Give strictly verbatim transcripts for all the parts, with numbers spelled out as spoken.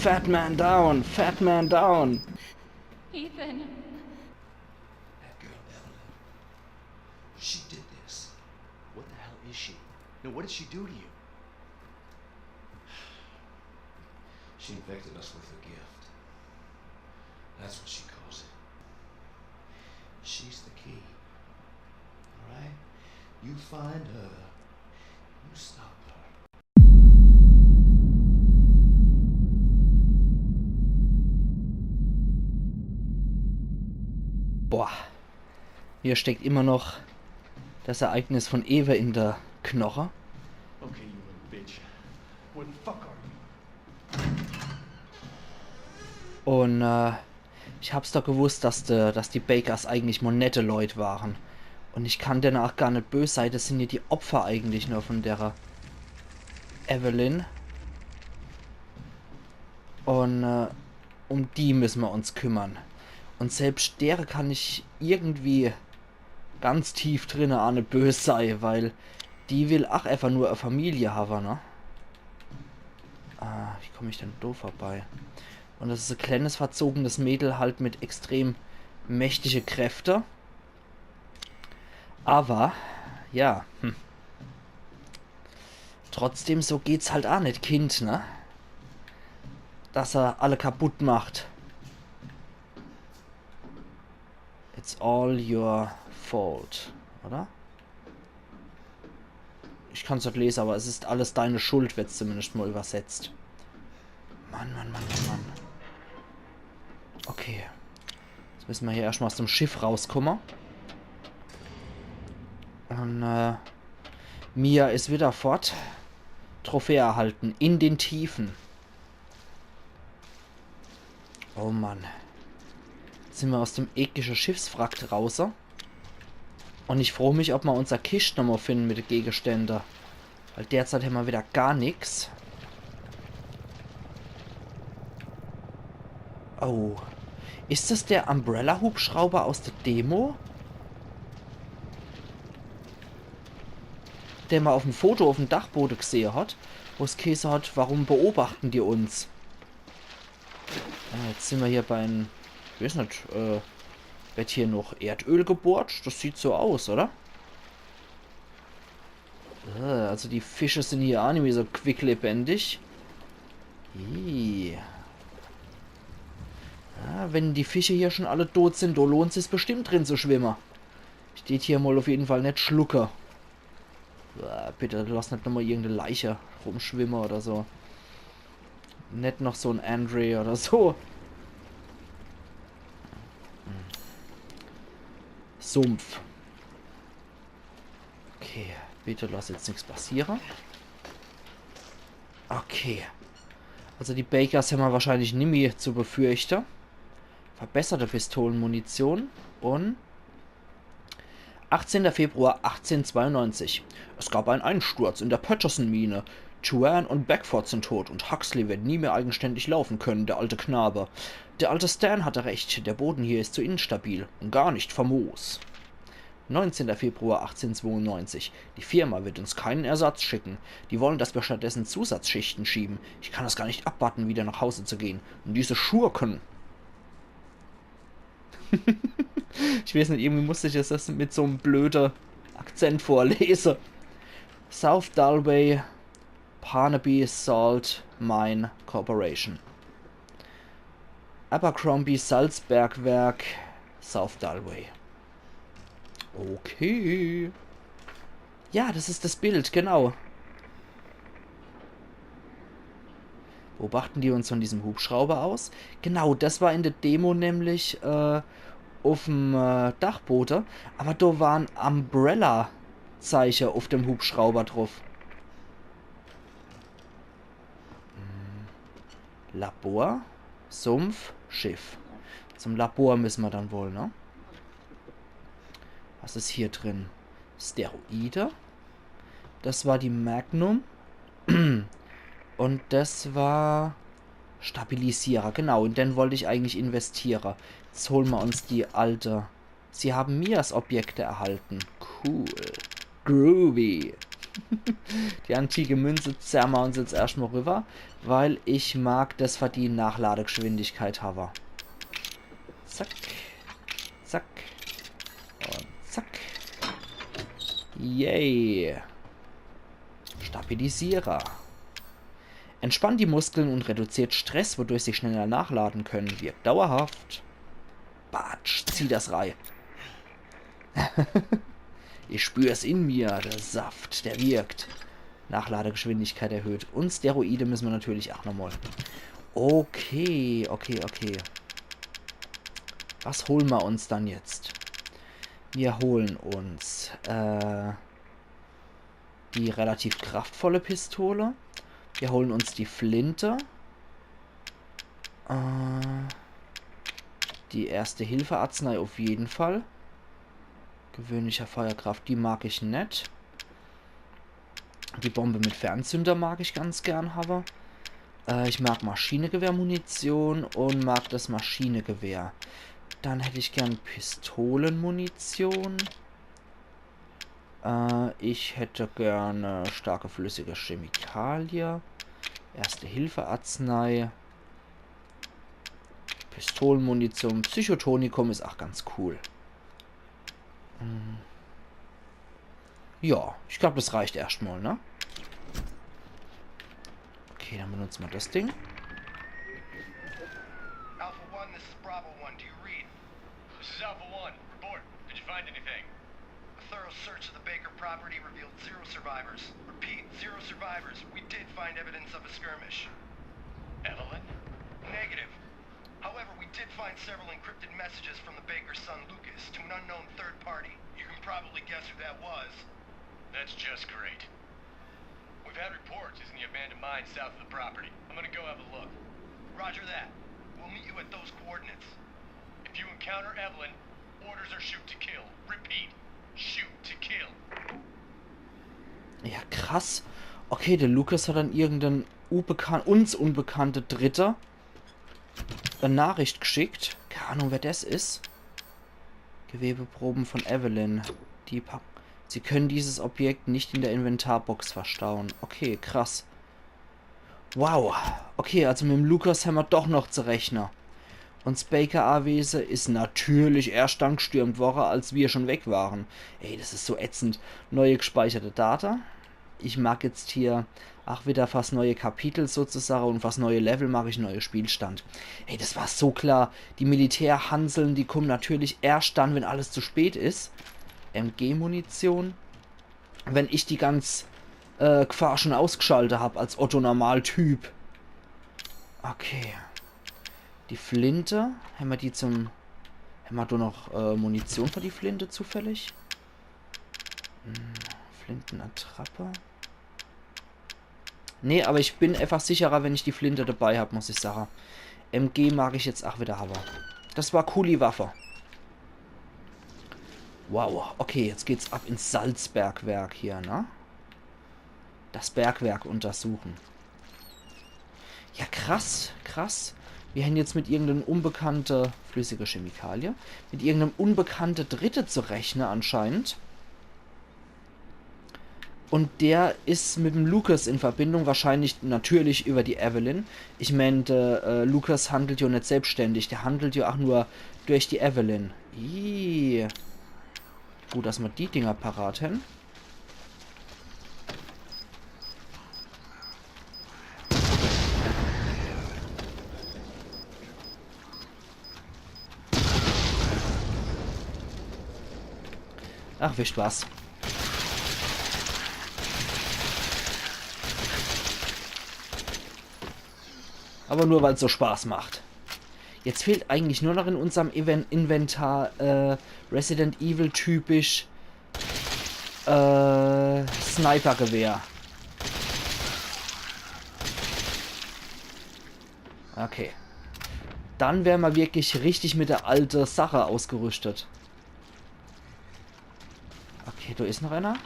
Fat man down, fat man down. Ethan. That girl, Evelyn. She did this. What the hell is she? No, what did she do to you? She infected us with her gift. That's what she calls it. She's the key. Alright? You find her. You stop her. Boah. Hier steckt immer noch das Ereignis von ewe in der Knoche. Okay, you little bitch. Where the fuck are you? Und äh, ich hab's doch gewusst, dass die, dass die Bakers eigentlich mol nette Leut waren. Und ich kann denne auch gar net bös sei, das sind ja die Opfer eigentlich nur von dere Evelyn. Und äh, um die müssen wir uns kümmern. Und selbst dere kann ich irgendwie ganz tief drinne aa net bös sei, weil die will ach einfach nur e Familie hawwe, ne? Ah, wie komm ich denn do vorbei? Und das is e kleines, verzogenes Mädel halt mit extrem mächtige Kräfte. Aber, ja, hm. Trotzdem, so geht's halt aa net, Kind, ne? Dass er alle kaputt macht. It's all your fault, oder? Ich kann's net lese, aber es ist alles deine Schuld, wird's zumindest mal übersetzt. Mann, Mann, Mann, Mann, Mann. Okay. Jetzt müssen wir hier erstmal aus dem Schiff rauskommen. Und äh, Mia is wieder fort. Trophäe erhalten. In den Tiefen. Oh Mann. Jetzt sind wir aus dem eklige Schiffswrack drauße. Und ich froo mich, ob mer unser Kischt nochmal finden mit de Gegenstände. Weil derzeit hämmer wieder gar nix. Oh. Is das der Umbrella-Hubschrauber aus der Demo? Den mer auf dem Foto auf dem Dachboden gesehe hat, wo's geheiße hat, warum beobachten die uns? Ah, jetzt sind wir hier bei einem, ich weiß nicht, äh, wird hier noch Erdöl gebohrt? Das sieht so aus, oder? Äh, also die Fische sind hier auch nicht mehr so quicklebendig. Ih. Ja, wenn die Fische hier schon alle tot sind, da lohnt sich's bestimmt drin zu schwimmen. Ich tät hier mal auf jeden Fall nicht schlucke. Äh, bitte lass nicht nochmal irgendeine Leiche rumschwimmen oder so. Nicht noch so ein Andre oder so. Hm. Sumpf. Okay, bitte lass jetzt nichts passieren. Okay. Also die Bakers hämmer wahrscheinlich nimmi zu befürchten. Verbesserte Pistolenmunition und achtzehnter Februar achtzehnhundertzweiundneunzig. Es gab einen Einsturz in der Patterson-Mine. Tuan und Beckford sind tot und Huxley wird nie mehr eigenständig laufen können, der alte Knabe. Der alte Stan hatte recht, der Boden hier ist zu instabil und gar nicht famos. Neunzehnter Februar achtzehnhundertzweiundneunzig. Die Firma wird uns keinen Ersatz schicken. Die wollen, dass wir stattdessen Zusatzschichten schieben. Ich kann es gar nicht abwarten, wieder nach Hause zu gehen. Und diese Schurken. Ich weiß nicht, irgendwie musste ich das mit so einem blöden Akzent vorlesen. South Dalway, Barnaby Salt Mine Corporation. Abercrombie Salzbergwerk, South Dalway. Okay. Ja, das ist das Bild, genau. Beobachten die uns von diesem Hubschrauber aus? Genau, das war in der Demo nämlich äh, auf'm äh, Dachboden. Aber da war ein Umbrella-Zeichen auf dem Hubschrauber drauf. Hm. Labor, Sumpf, Schiff. Zum Labor müssen wir dann wohl, ne? Was ist hier drin? Steroide. Das war die Magnum. Und das war Stabilisierer. Genau, in den wollte ich eigentlich investieren. Jetzt holen wir uns die alte. Sie haben Mias Objekte erhalten. Cool. Groovy. Die antike Münze zerre mer uns jetzt erscht mol rüber, weil ich mag des, was die Nachladegeschwindigkeit hawwe. Zack, zack und zack. Yay. Stabilisierer. Entspannt die Muskeln und reduziert Stress, wodurch sie schneller nachladen können. Wirkt dauerhaft. Batsch, zieh des rei. Ich spür's in mir, der Saft, der wirkt. Nachladegeschwindigkeit erhöht. Und Steroide müsse mer natürlich ach nochmol. Okay, okay, okay. Was hole mer uns dann jetzt? Mir hole uns, äh, die relativ kraftvolle Pistole. Mir hole uns die Flinte. Äh, die Erste-Hilfe-Arznei auf jeden Fall. Gewöhnlicher Feuerkraft, die mag ich net. Die Bombe mit Fernzünder mag ich ganz gern hawwe. Äh, ich mag Maschinegewehrmunition und mag des Maschinegewehr. Dann hätt ich gern Pistolemunition. Äh, ich hätt gern starke flüssige Chemikalie. Erste-Hilfe-Arznei. Pistolemunition. Psychotonikum is ach ganz cool. Hm. Ja, ich glaub, des reicht erscht mol, ne? Okay, dann benutze mer des Ding. Alpha One, this is Bravo One. Do you read? This is Alpha One. Report. Did you find anything? A thorough search of the Baker property revealed zero survivors. Repeat, zero survivors. We did find evidence of a skirmish. Evelyn? Negative. However, we did find several encrypted messages from the Baker's son Lucas to an unknown third party. You can probably guess who that was. That's just great. We've had reports he's in the abandoned mine south of the property. I'm gonna go have a look. Roger that. We'll meet you at those coordinates. If you encounter Evelyn, orders are shoot to kill. Repeat, shoot to kill. Ja, krass. Okay, der Lucas hat an irgendein unbekan-, uns unbekannte Dritte e Nachricht geschickt. Keine Ahnung, wer des is. Gewebeproben von Evelyn. Die pa-, Sie können dieses Objekt nicht in der Inventarbox verstauen. Okay, krass. Wow. Okay, also mit dem Lucas hämmer doch noch zu rechne. Und 's Baker-Awese is natürlich erscht dann gestürmt worre, als mir schon weg ware. Ey, des is so ätzend. Neue gespeicherte Data. Ich mag jetzt hier ach wieder fast neue Kapitel sozusagen und fast neue Level, mag ich neue Spielstand. Ey, des war so klar. Die Militärhanseln, die kommen natürlich erscht dann, wenn alles zu spät is. M G-Munition. Wenn ich die ganz, äh, Gefahr schon ausgeschalte hab als Otto-Normal-Typ. Okay. Die Flinte. Hämmer die zum, hämmer do noch, äh, Munition für die Flinte zufällig? Hm, Flintenattrappe. Nee, aber ich bin einfach sicherer, wenn ich die Flinte dabei hab, muss ich sage. M G mag ich jetzt ach wieder habe. Das war cooli Waffe. Wow, okay, jetzt geht's ab ins Salzbergwerk hier, ne? Das Bergwerk untersuchen. Ja, krass, krass. Wir haben jetzt mit irgendeinem unbekannte flüssige Chemikalie, mit irgendeinem unbekannte Dritte zu rechnen anscheinend. Und der is mit dem Lucas in Verbindung, wahrscheinlich natürlich über die Evelyn. Ich mein, der, äh, Lucas handelt ja net selbstständig, der handelt ja auch nur durch die Evelyn. Ih. Gut, dass wir die Dinger parat haben. Ach, wisst was. Aber nur, weil's so Spaß macht. Jetzt fehlt eigentlich nur noch in unserem Even-, Inventar, äh, Resident Evil typisch, äh, Sniper-Gewehr. Okay. Dann wären wir wirklich richtig mit der alte Sache ausgerüstet. Okay, da is noch einer.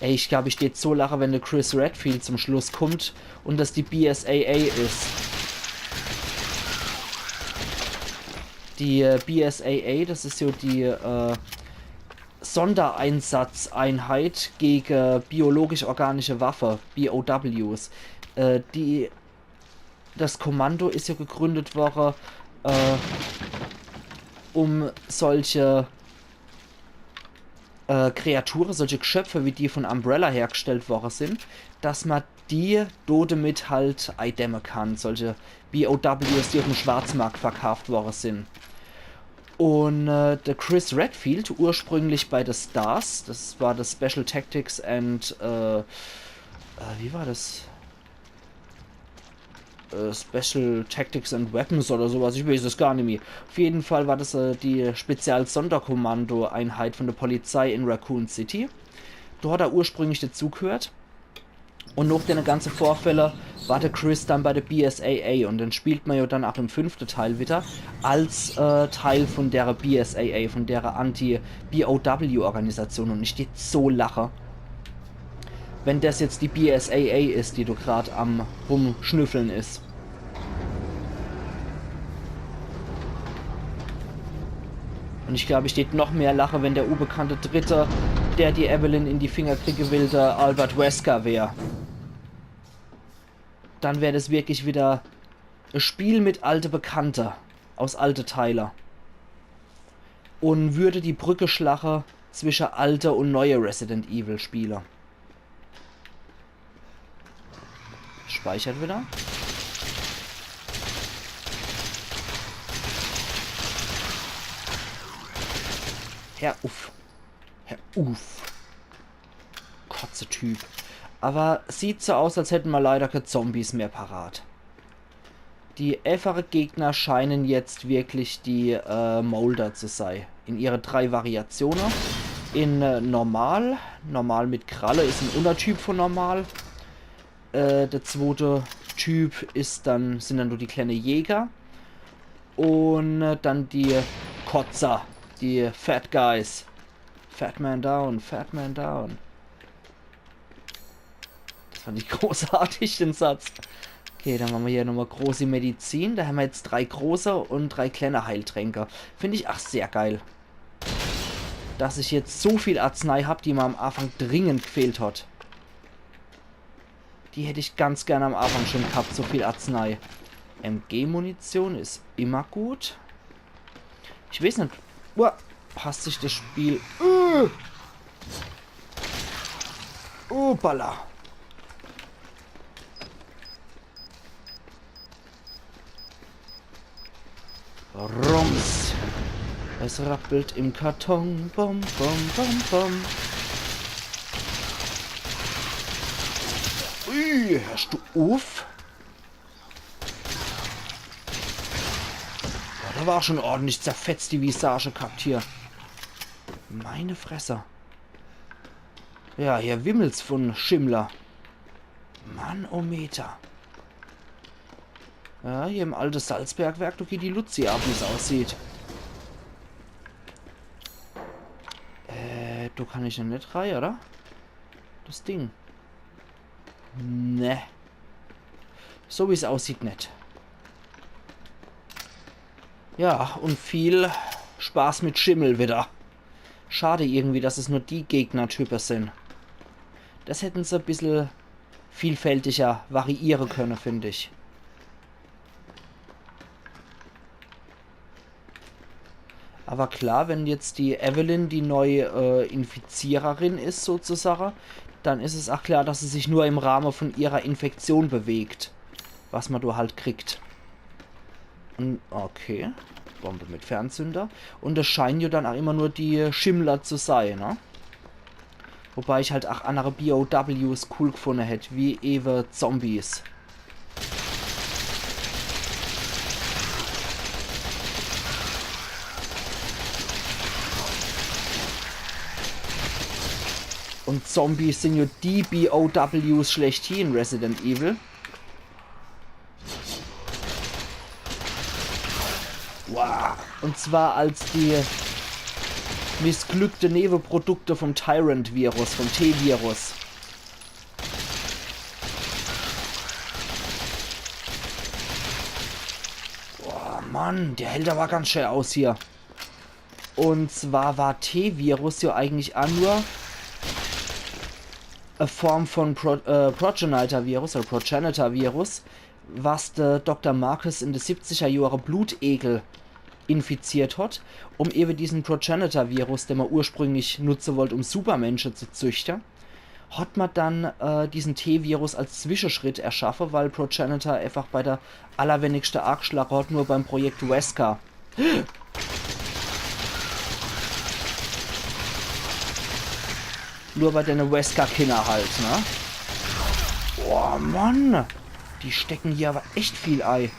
Ey, ich glaub, ich tät so lache, wenn der Chris Redfield zum Schluss kommt und das die B S A A is. Die äh, B S A A, das is jo die äh, Sondereinsatzeinheit gege biologisch-organische Waffe, B O Ws. Äh, die, das Kommando is jo gegründet worre, äh, um solche äh, Kreature, solche Geschöpfe, wie die von Umbrella hergestellt worre sin, dass ma die do demit halt eidämme kann, solche B O Ws, die uff'm Schwarzmarkt verkaaft worre sin. Un äh, de Chris Redfield, ursprünglich bei The Stars, das war das Special Tactics and, äh, äh, wie war das? Äh, Special Tactics and Weapons oder sowas, ich weeß es gar nimmi. Uff jeden Fall war das äh, die Spezial-Sonderkommando-Einheit von de Polizei in Raccoon City. Do hat er ursprünglich dazugehört. Un noch dene ganze Vorfälle war de Chris dann bei de B S A A un den spielt ma jo dann ach im fünfte Teil wieder als äh, Teil von dere B S A A, von dere Anti-B O W-Organisation. Un ich dät so lache, wenn das jetzt die B S A A is, die do grad am Rumschnüffeln is. Un ich glaab, ich dät noch mehr lache, wenn der unbekannte Dritte, der die Evelyn in die Finger kriege will, de Albert Wesker wär. Dann wär das wirklich wieder e Spiel mit alte Bekannte aus alte Teile. Un würde die Brücke schlache zwische alte un neue Resident Evil Spiele. Speichert wieder. Hör uff. Hör uff. Kotze-Typ. Awwer sieht so aus, als hätte ma leider kä Zombies mehr parat. Die eefache Gegner scheinen jetzt wirklich die äh, Molder zu sei. In ihre drei Variatione. In äh, normal. Normal mit Kralle is en Unnertyp von normal. Äh, der zwote Typ is dann, sin dann nur die kleine Jäger. Un äh, dann die Kotzer. Die Fat Guys. Fat Man down, Fat Man down. Das fand ich großartig, den Satz. Okay, dann mache ma hier nochmal große Medizin. Do hämmer jetzt drei große un drei kleine Heiltränke. Find ich ach sehr geil. Dass ich jetzt so viel Arznei hab, die ma am Anfang dringend gfehlt hat. Die hätt ich ganz gern am Anfang schon ghabt, so viel Arznei. M G-Munition is immer gut. Ich weeß net. Uah, hasst sich das Spiel. Uh. Upala. Rums. Es rappelt im Karton. Bom, bom, bom, bom. Ui, hörst du uff? Ja, do war schon ordentlich zerfetzt, die Visage ghabt hier. Meine Fresse. Ja, hier wimmelt's von Schimmler. Mannometer. Ja, hier im alte Salzbergwerk, do geht die Luzi ab, wie's aussieht. Äh, do kann ich jo net rei, oder? Das Ding. Ne. So wie's aussieht, net. Ja, un viel Spaß mit Schimmel wieder. Schade irgendwie, dass es nur die Gegnertype sin. Das hätten se e bissel vielfältiger variiere könne, find ich. Awwer klar, wenn jetzt die Evelyn die neue äh, Infiziererin is, sozusage, dann is es ach klar, dass se sich nur im Rahme von ihrer Infektion bewegt, was ma do halt kriegt. Un, okay. Bombe mit Fernzünder. Un das scheinen jo dann ach immer nur die Schimmler zu sei, ne? Wobei ich halt ach annere B O Ws cool gfunne hätt, wie ewe Zombies. Un Zombies sin jo die B O Ws schlechthin in Resident Evil. Wow. Un zwar als die missglückte Neweprodukte vom Tyrant-Virus, vom T-Virus. Boah, Mann, der hält aber ganz schön aus hier. Und zwar war T-Virus ja eigentlich auch nur eine Form von Pro äh, Progenitor-Virus oder Progenitor-Virus, was der Doktor Marcus in de siebziger Jahre Blutegel infiziert hat, um eben diesen Progenitor-Virus, den man ursprünglich nutzen wollte, um Supermenschen zu züchten, hat man dann äh, diesen T-Virus als Zwischenschritt erschaffen, weil Progenitor einfach bei der allerwenigste Argschlag hat, nur beim Projekt Wesker. Nur bei den Wesker-Kinner halt, ne? Oh Mann, die stecken hier aber echt viel ei.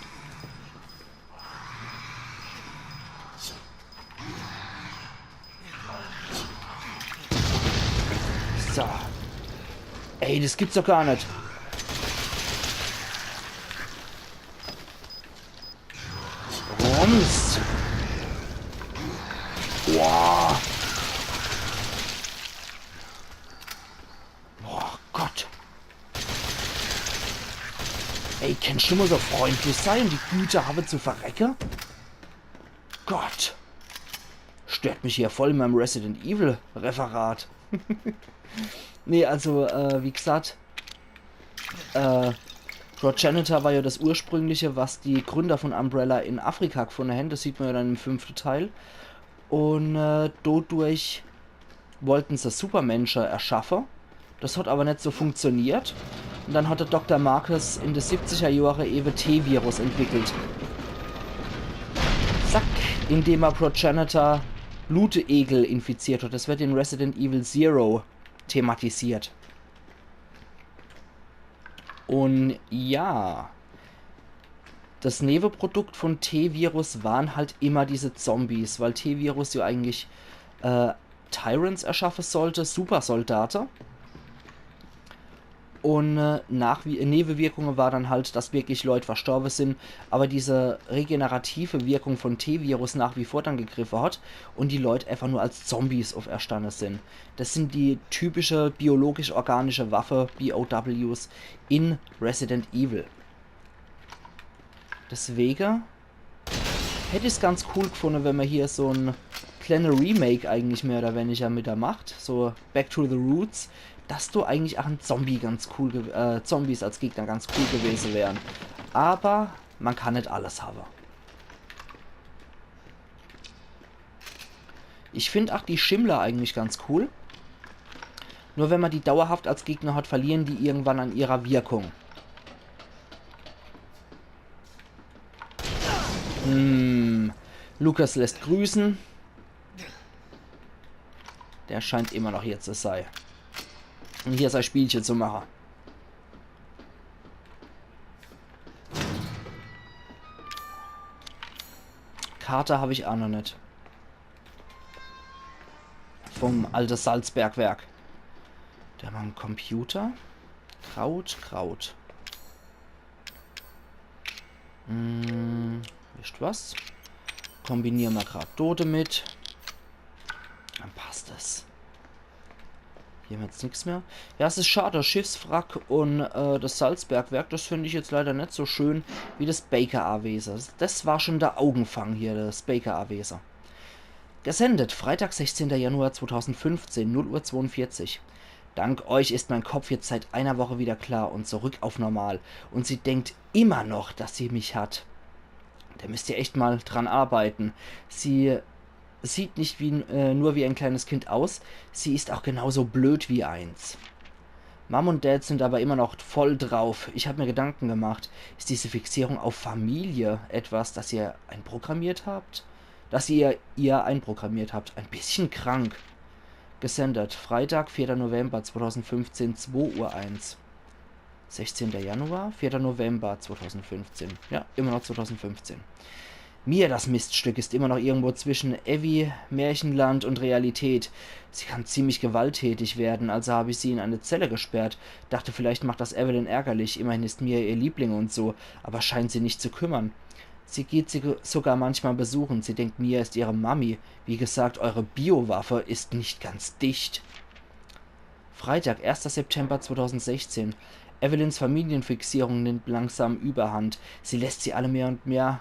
So. Ey, das gibt's doch gar nicht. Rums. Boah. Boah, Gott. Ey, kannst du mal so freundlich sein und die Güte haben zu verrecken? Gott. Stört mich hier voll in meinem Resident Evil Referat. Nee, also, äh, wie gesagt, äh, Progenitor war ja das ursprüngliche, was die Gründer von Umbrella in Afrika gefunden haben. Das sieht man ja dann im fünften Teil. Und äh, dodurch wollten sie Supermenschen erschaffen. Das hat aber nicht so funktioniert. Und dann hat der Doktor Marcus in de siebziger Jahre eben T-Virus entwickelt. Zack, indem er Progenitor Blutegel infiziert hat. Das wird in Resident Evil Zero thematisiert. Und ja, das Nebenprodukt von T-Virus waren halt immer diese Zombies, weil T-Virus ja eigentlich äh, Tyrants erschaffen sollte, Supersoldate. Und äh, Nachwi Nebenwirkungen war dann halt, dass wirklich Leute verstorben sind, aber diese regenerative Wirkung von T-Virus nach wie vor dann gegriffen hat und die Leute einfach nur als Zombies auferstanden sind. Das sind die typische biologisch-organische Waffe, B O Ws, in Resident Evil. Deswegen hätt ich's ganz cool gefunden, wenn man hier so ein kleines Remake eigentlich mehr oder weniger mit da macht, so Back to the Roots, dass du eigentlich auch ein Zombie ganz cool, ge- äh, Zombies als Gegner ganz cool gewesen wären. Aber man kann nicht alles haben. Ich find auch die Schimmler eigentlich ganz cool. Nur wenn man die dauerhaft als Gegner hat, verlieren die irgendwann an ihrer Wirkung. Hm. Lucas lässt grüßen. Der scheint immer noch hier zu sein. Und hier sein Spielchen zu machen. Karte hab ich auch noch nicht. Vom alte Salzbergwerk. Da war ein Computer. Kraut, Kraut. Hm, wisst was? Kombiniere mer grad do damit. Dann passt es. Hier haben wir jetzt nichts mehr. Ja, es ist schade. Schiffswrack und äh, das Salzbergwerk, das finde ich jetzt leider nicht so schön wie das Baker-Awese. Das, das war schon der Augenfang hier, das Baker-Awese. Gesendet, Freitag, sechzehnter Januar zweitausendfünfzehn, null Uhr zweiundvierzig. Dank euch ist mein Kopf jetzt seit einer Woche wieder klar und zurück auf normal. Und sie denkt immer noch, dass sie mich hat. Da müsst ihr echt mal dran arbeiten. Sie sieht nicht wie, äh, nur wie ein kleines Kind aus, sie ist auch genauso blöd wie eins. Mom und Dad sind aber immer noch voll drauf. Ich habe mir Gedanken gemacht, ist diese Fixierung auf Familie etwas, das ihr einprogrammiert habt? Dass ihr ihr einprogrammiert habt. Ein bisschen krank. Gesendet, Freitag, vierter November zweitausendfünfzehn, zwei Uhr eins. Sechzehnter Januar, vierter November zweitausendfünfzehn. Ja, immer noch zweitausendfünfzehn. Mia, das Miststück, ist immer noch irgendwo zwischen Evie, Märchenland und Realität. Sie kann ziemlich gewalttätig werden, also habe ich sie in eine Zelle gesperrt. Dachte, vielleicht macht das Evelyn ärgerlich, immerhin ist Mia ihr Liebling und so, aber scheint sie nicht zu kümmern. Sie geht sie sogar manchmal besuchen. Sie denkt, Mia ist ihre Mami. Wie gesagt, eure Biowaffe ist nicht ganz dicht. Freitag, erster September zweitausendsechzehn. Evelyns Familienfixierung nimmt langsam Überhand. Sie lässt sie alle mehr und mehr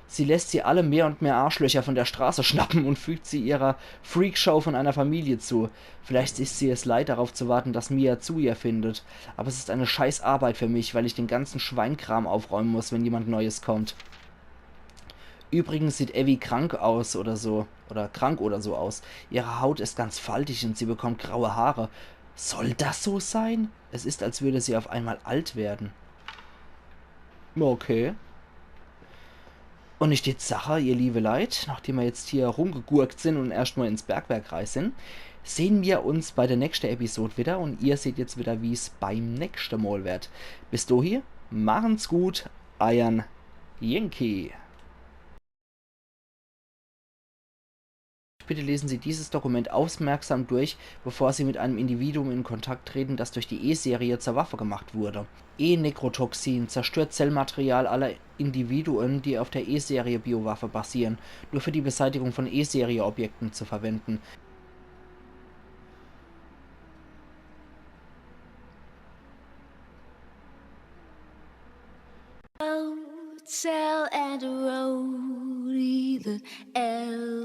Sie lässt sie alle mehr und mehr Arschlöcher von der Straße schnappen und fügt sie ihrer Freakshow von einer Familie zu. Vielleicht ist sie es leid, darauf zu warten, dass Mia zu ihr findet. Aber es ist eine scheiß Arbeit für mich, weil ich den ganzen Schweinkram aufräumen muss, wenn jemand Neues kommt. Übrigens sieht Evie krank aus oder so. Oder krank oder so aus. Ihre Haut ist ganz faltig und sie bekommt graue Haare. Soll das so sein? Es ist, als würde sie auf einmal alt werden. Okay. Und is jetzt Sache, ihr liebe Leit, nachdem wir jetzt hier rumgegurkt sind und erscht mal ins Bergwerk rein sind, sehen wir uns bei der nächsten Episode wieder und ihr seht jetzt wieder, wie's beim nächsten Mal wird. Bis dahin, machen's gut, eiern Yankee. Bitte lesen Sie dieses Dokument aufmerksam durch, bevor Sie mit einem Individuum in Kontakt treten, das durch die E-Serie zur Waffe gemacht wurde. E-Nekrotoxin zerstört Zellmaterial aller Individuen, die auf der E-Serie-Biowaffe basieren, nur für die Beseitigung von E-Serie-Objekten zu verwenden. Hotel and a roadie, the L